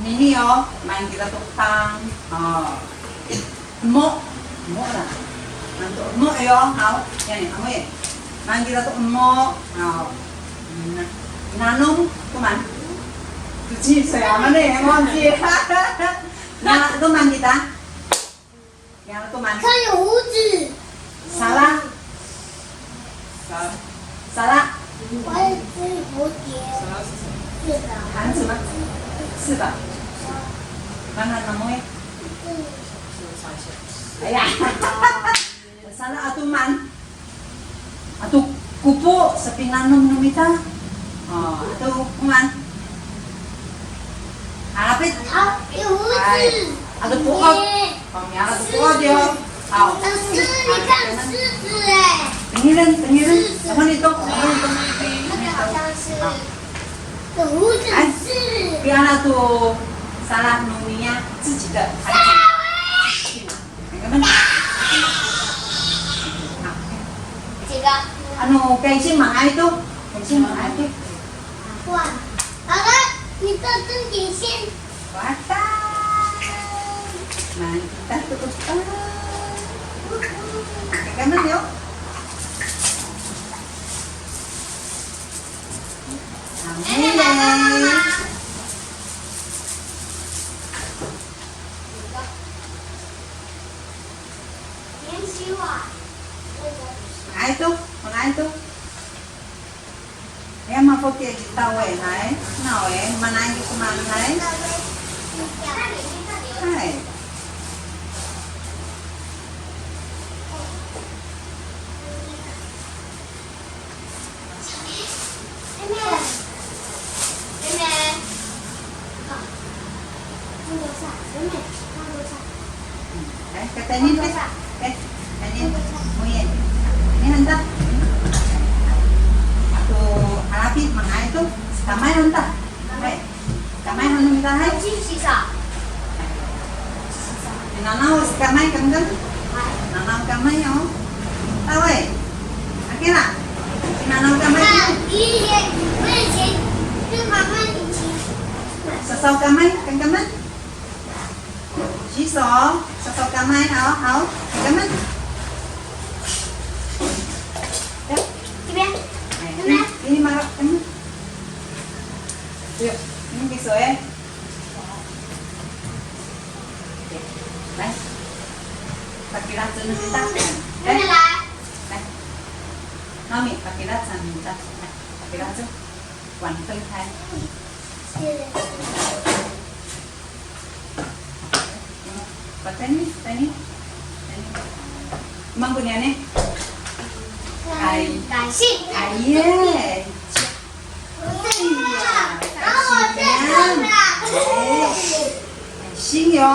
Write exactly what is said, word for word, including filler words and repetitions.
Nini yo, maan kita to tang. O. Emo'. Emo' la. Maan to emo' yo. Haw. Yan, amo' e. Maan kita to emo'. Haw. Na, nanom to maan. 十几岁 a maan e, 忘记. Na, to maan kita. Yan to maan. 它有胡子。Sala. Sa-, sala. 我也吃蝴蝶。是的。盘子吗？是吧？Maan namo e. 哎呀，sala ato maan. Ato kopo sapinanom no mita. O, ato komaen. Halapit. Hay. Ato po'ot. O, miala to po'ot yo. Haw. 老师，你看狮子哎。Tengilen, tengilen. 狮子。Awa nito, awa nito. 那个好像是，haw. 有胡子的狮子。Ay, piala to sala no mita 自己的孩子。 这个。Ano, kaysin manga'ay to. Kaysin manga'ay to. 哇，爸爸，你这正经线。Wata. Mangita to ko pa. Kakaman yo. Amin. Manga'ay to, manga'ay to. Aya mafokil kita, hay. Naway, mana'ay ko manga'ay. Hay. Ay, kakaenen, te. Kakaenen. Moyen. Ini han ta. Ato halapit, manga'ay to. Kamay han ta. Hay. Kamay han no mita, hay. Minanaw, kamay, kangkang. Minanaw kamay, o. Taway. Akira. Minanaw kamay. Sasaw kamay, kangkang. Siso, sasaw kamay, haw, haw. Kangkang. Ya. Ay, ini, ini marok, kangkang. Yo, ini kiso e. Nay. Pakilacen kita. Nay. Nay. Mami, pakilacen kita. Nay, pakilacen. Wan, tay, hay. Patani, tani, tani. Mangko niyan e. Ay. Ay, ye. Ay, ya. Ay, ya. Ay, yo.